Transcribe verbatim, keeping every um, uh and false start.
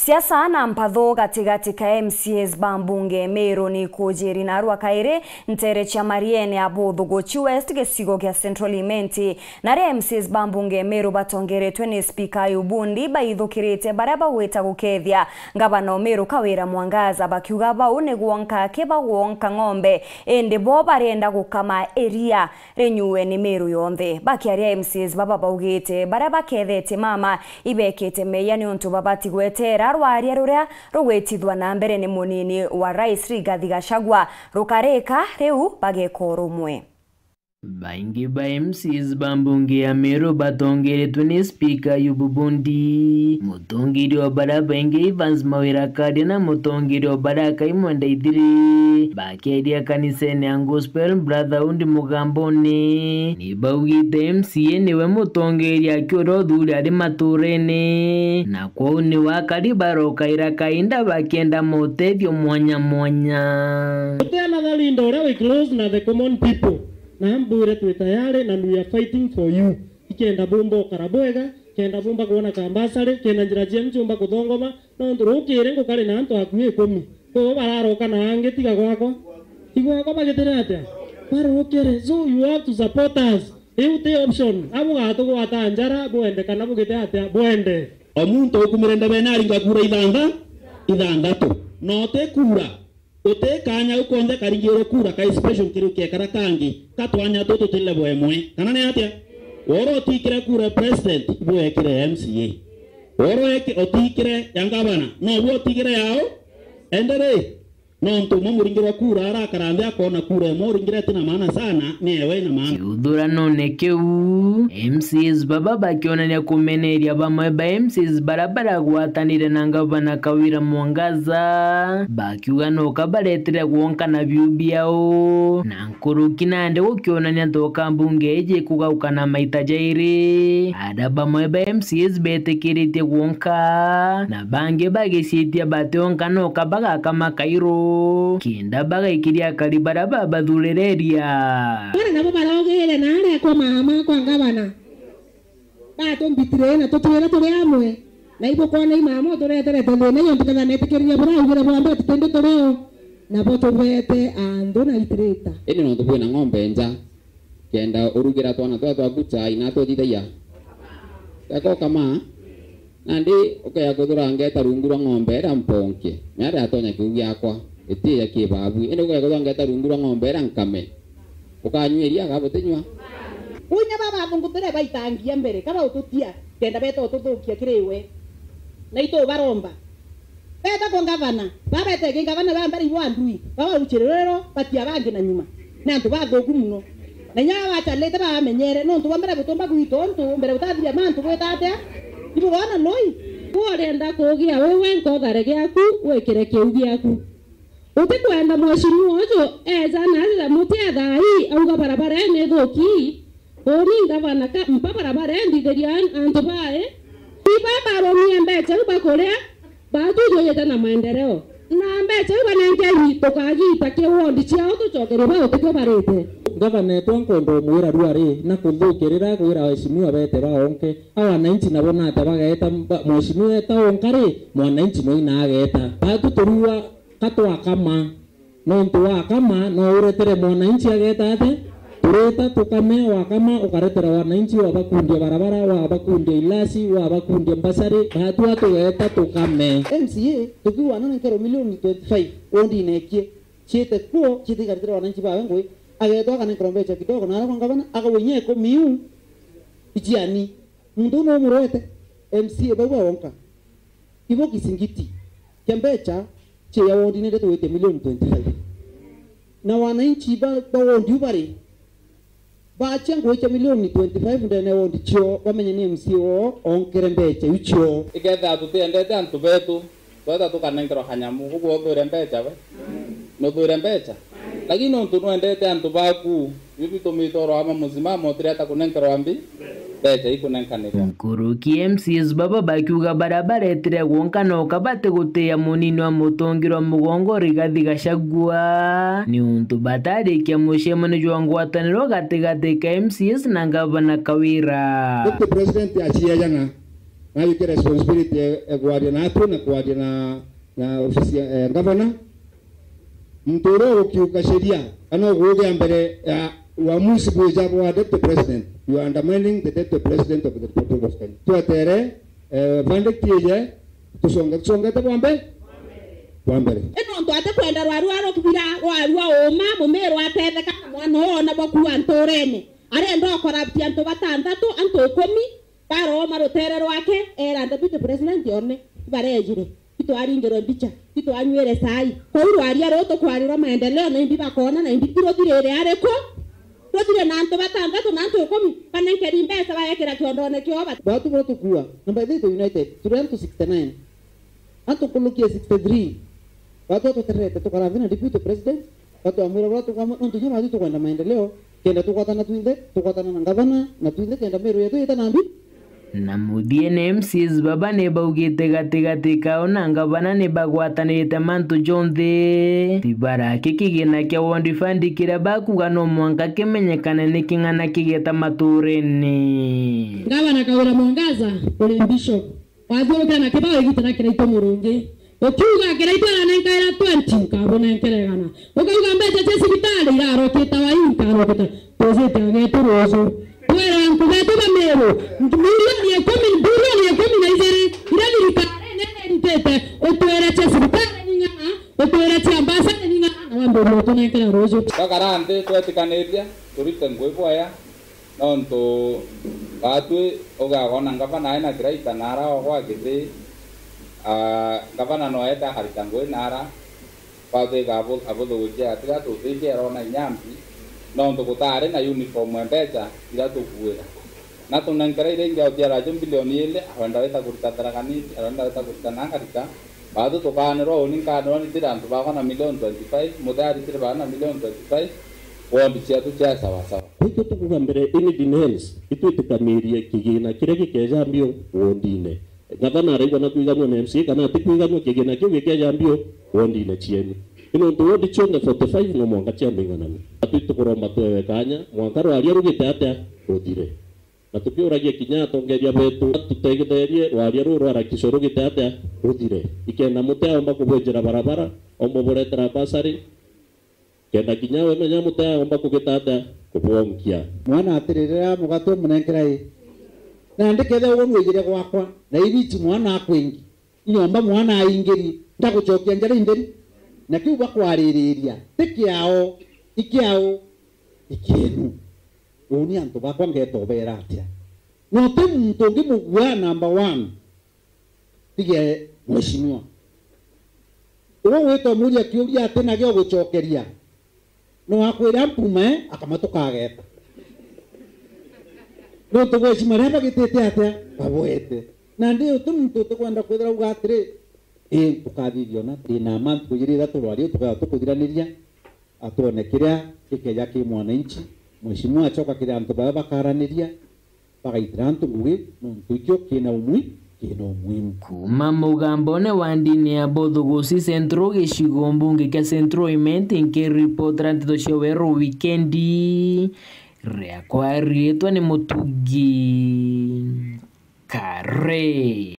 Siasa na mpatho gatigati ka M C As ba mbunge Meru ni ikujiri narua kairi ntere cia Mariene ya Buthuguchi West gicigo gia Central Imenti, na aria M C As ba mbunge Meru batongeretwe ni Spika Ayubu Ndi baithukirite baria bagwita gukethia ngavana o Meru Kawira Mwangaza, bakiuga bau ni gwonka ki bagwonka ng'ombe, indi bo barienda gukama iria rinyue ni Meru yonthe. Bakiaria, M C As baba baugite baria bakethetie mama ibekite meeyia niuntu babati gweteera rwaria ruria rugwitithua na mbere ni munini wa Rais Rigathi Gachagua rukarika, riu bageka urumwe. Baingi ba M C As ba mbunge ya Meru batongeretwe ni Spika Ayubu Bundi, mutongeria o baria baingi Evans Mawira Karia na mutongeria o baria Kaimwe Ndaithiri, bakeria kanisene ya Gospel Brotherhood Mugamboni, ni baugite M C A niwe mutongeria akiuria uthuri ari maturene, na kwou ni wakari barokaira kainda bakienda motethio mwanya mwanya. Tuti another leader uria wi close na the common people. Na mbwire twi tayari na we are fighting for you. Ikenda bumba ukara bwega, kenda bumba kwona kambasari, kenda njira cienu ciumba kuthongoma, nontu rukiri ngukari na antu akui ikumi. Kwou bararoka na angi tiga gwakwa. Igwakwa bagitire atia? Barukire. So you have to support us. Iu ti option. Abu gatugwata njara bwende kana bugite atia? Bwende. O muntu ukumire ndebene aringa kura ithantha-, ithanthatu. Na uti kura. Uti kanya ukonthe karingirwe kura ka special kiri ukekara kangi, ka twanya tutu ti level imwe. Kana ni atia? Woro utikire kura president, ibu wekire ya M C A. Woro eki-, utikire ya ngavana, no bu utigire yao? Endere. Nontu umwe muringirwa kura arakara nthi akona kura imwe uringire iti na maana sana, ni ewe ina maana. Kiuthuranone kiu, M C As baba bakionania kumeneria bamwe ba M C As baria baragwatanire na ngavana Kawira Mwangaza, bakiuga no kabaretire gwonka na biu biao, na nkuruki nandi gukionania ntoka mbunge iji kugaukana maita jairi, aria bamwe ba M C As betikiritie gwonka, na bangi bagicitia bationka no kabagakama kairu, kenda bagaikiria akari baria babathurireria. Baria nabo barogire na aria kwa mama kwa ngavana. Batumbitire na tutwire turi amwe. Na ibukwona i mama utureterete thina iontu ketha netikiririe buraugire bwa mbere tutindi turi o. Nabo tubete anthu na itirita. Indi nontu bwina ng'ombe nja, kenda urugira twana turia twaku chai na tuthithagia. Yakokama, nandi ukaya kuthura ngeta rungu rwa ng'ombe iria mponke. Mea ndatonya kiu giakwa, itiya ki babu. Indi ukaya kuthura ngeta rungu rwa ng'ombe iria nkame. Ukanyua iria kana butinyua? Unya baba bathungutire baitangia mbere, kaba ututia, kenda beta ututhukia kiri we. Na itubaromba. Beta kwa ngavana, babete ki ngavana ba mbere ibo andui, baba uchiririro, batia bangi na nyuma. Ni antu bathuku muno. Na inya bachalite bamenyere, nontu bwa mbere butumba gwita untu, mbere utathiria mantu gwita atia? Ibo bona noi? Ku urenda kugia wi wenka uthare giaku, wikire kiu giaku. Utikwenda mheshimiwa uju eja na aja muti athai, auga barabara ii ni thuki. Uni ngavana ka, mpa barabara ii ndithiria an-, antu bae. Iba barumie mbecha iu bakuria, batu juyite na maendeleo. Na mbecha iu banenkeni tukagita ki ward ciao tucokerie ba utikio barite. Ngavana etu ankwenda umwira rua ri, na kuthukirira kwira waheshimiwa bete baonke. A wananchi nabo nate bageta mba-, mheshimiwa eta onka ri, mwananchi mwina ageta. Batu turua ka twakama. Nontu wakama, no uretere mwananchi ageta ate? Tureta tukame, wakama, ukaretera wananchi, wabakundia barabara, wabakundia ilasi, wabakundia mbasari, batua tugeta tukame. M C A, tukiuga ananenkerwe milioni twenty-five, wondi inekie, ciite kuo, ciite ikaretera wananchi bawe ngui, agetwa akanenkerwa mbecha kidogo, na arakwa ngavana, akauga inya ikumi iu, ichiani. Muntu uu no umurwete, M C A bau bawonka. Ibo kisingiti kia mbecha cia wondi nende tugwitia milioni twenty-five. Na wananchi ba, ba wondi u bari, baachia ngwitia milioni twenty-five ndene ya wondi cio, bamenye ni M C A woo onkere mbecha iu cio. Ikethira tutiendete antu betu, tweta tukanenkerwa kanyamu, uguo utwire mbecha we? Nutwire mbecha? Lakini nontu nwendete antu baku, Biu bitumite oro ama musimamo utiriata kunenkerwa mbi-, mbecha ikunenkanirwa. Nkuruki M C As baba bakiuga baria baretire gwonka no kabati gutiia munini wa mutongeria wa mugongo Rigathi Gachagua, niuntu batarikia mucemanio jwa ngwataniro gatigati ka M C As na ngavana Kawira. Deputy President aciejana Najukia responsibility ya, ya kwaria naatwe na kwaria na, na ofisi ya, eh, gavana. Muntu uria ugukiuka sheria kana ugugia mbere ya uamuzi bwija bwa deputy president, you are undermining the deputy president of the Republic of Kenya. Twetere, eh, verdict ije, tusonge, tusongete bwa mbere, bwa mbere. Ino ntu ati kwenda rwarua rukithira, rwarua uma, mumiru atetheka na mwana uona bwa kua nturene. Arenda ukoraptia antu batanthatu, antu ikumi, barooma rutere rwake, era deputy president one, ibarejire, itwaringirwe mbicha, itwanyuire cai. Kou rwaria ruu tukwarirwa maendeleo, na imbi bakoona, na imbi iruthirire ariku? Ruthire na antu batanthatu na antu ikumi, banenkeri mbeca baekira kiondone kioo bati. Batu bura tukua, na by the way, united, turi antu sixty-nine. Antu nkuluki ya sixty-three. Batu tuterete tukarathina deputy president. Batu amwira bura tukwamwe, nontu nya batu tukwenda maendeleo. Kenda tukwatana twinthe, tukwatana na gavana, na twinthe kenda Meru yetu yita na mbi. Na muthiene M C As baba ni baugite gati gati kao na gavana ni bagwatanirite mantu jonthe. Tibara ki kigina kia ward fund kiria bakuga no mwanka kimenyekane ni king'ana kigeta maturene. Gavana Kawira Mwangaza, uri bishop. Wathiurukia na kibao igita na Kiraitu Murungi. Ukiuga Kiraitu aranenkaira twenty, nkabunenkeregana. Ukauga mbeca cia cibitari irarokita wa ii, nkarokita. Tujite agetu ruju. Twera antu betu ba Meru, milioni ikumi, bilioni ikumi na ijiri, iria thirikari nene irutite, utwire cia cibitari ni ng'ana, utwire cia mbasari ni ng'ana, na wambirie utunenkera ruju. Twakara nthi twetikaniria, turute ngui bwaya, nontu batwi ugagona ngavana aina Kiraitu nara ogwa giti, ah, ngavana no ete akarita ngui nara, batwi ga abu-, abuthugukia atiga tuthikie arona inya mbi, nontu gutari na uniform e mbeca iria tukuira. Na tunenkera iria ingi utiara ajo mbilioni ili, arenda wita kurita Tharaka Nithi, arenda wita kurita na akarita, Baatwi tukaanirwa uni, nkaanirwa ni tiri antu baakwa na milioni twenty-five, Muthee aritire baa na milioni twenty-five, ward cietu cia sawasawa. Itwi tukuuga mbere, in defense, itwitikanirie kigina kiria gikeeja mbio wondine. Gavana araigua na kwiganua na M C A kana atikwiganua, kigina kiu gikeeja mbio wondine cienu. Ni nontu ward cionthe forty-five no mwanka ciambe ingananue. Atwi tukuromba twewe kaanya, mwanka rwaria rugite atia ruthire. Na tukiuragia kinya atongeria betu batutegetherie rwaria ruu rwa Rakisho rugite atia ruthire. Ikenda muti aomba kubwenjera barabara, omba buretera bursary. Kenda kinya we menya muti aomba kugita atia kubwonkia. Mwana atiririra mugate umunenkera i. Nandi kethira ugwe nwejire gwakwa, na ibichi mwana akwingi. Nyomba mwana aingiri, ndagucokia njara intheri. Na kiu bakwaririria, ti kiao, i kiao, i kienu. Uuni antu bakwa ngeeta ubeera atia? Na uti muntu ungi mugua number one, tige mheshimiwa. Uwe wita umuria kiuria ati na gio gucokeria. No akwira mpuma, eh, akamatuka ageeta. Nontu bwa heshima riria bagitite atia? Babwete. Nandi uti muntu utikwenda kwithira uga atiri, ii, tukathithia ona, ii, na mantu kujirira turwarie tukaya tukuthiraniria, atwone kiria gikeja ki mwananchi, mheshimiwa acoka kiri antu baba bakaraniria, bagaitira antu ngugi, nontu ikio kina umwi-, kina umuhimu. Kuuma mugambone wa ndini ya Bothugusi Central, gicigo mbunge kia Central Imenti, nkiripotera nteto cia Weru Wikendi, riakwa riitwa ni Mutugi Kare.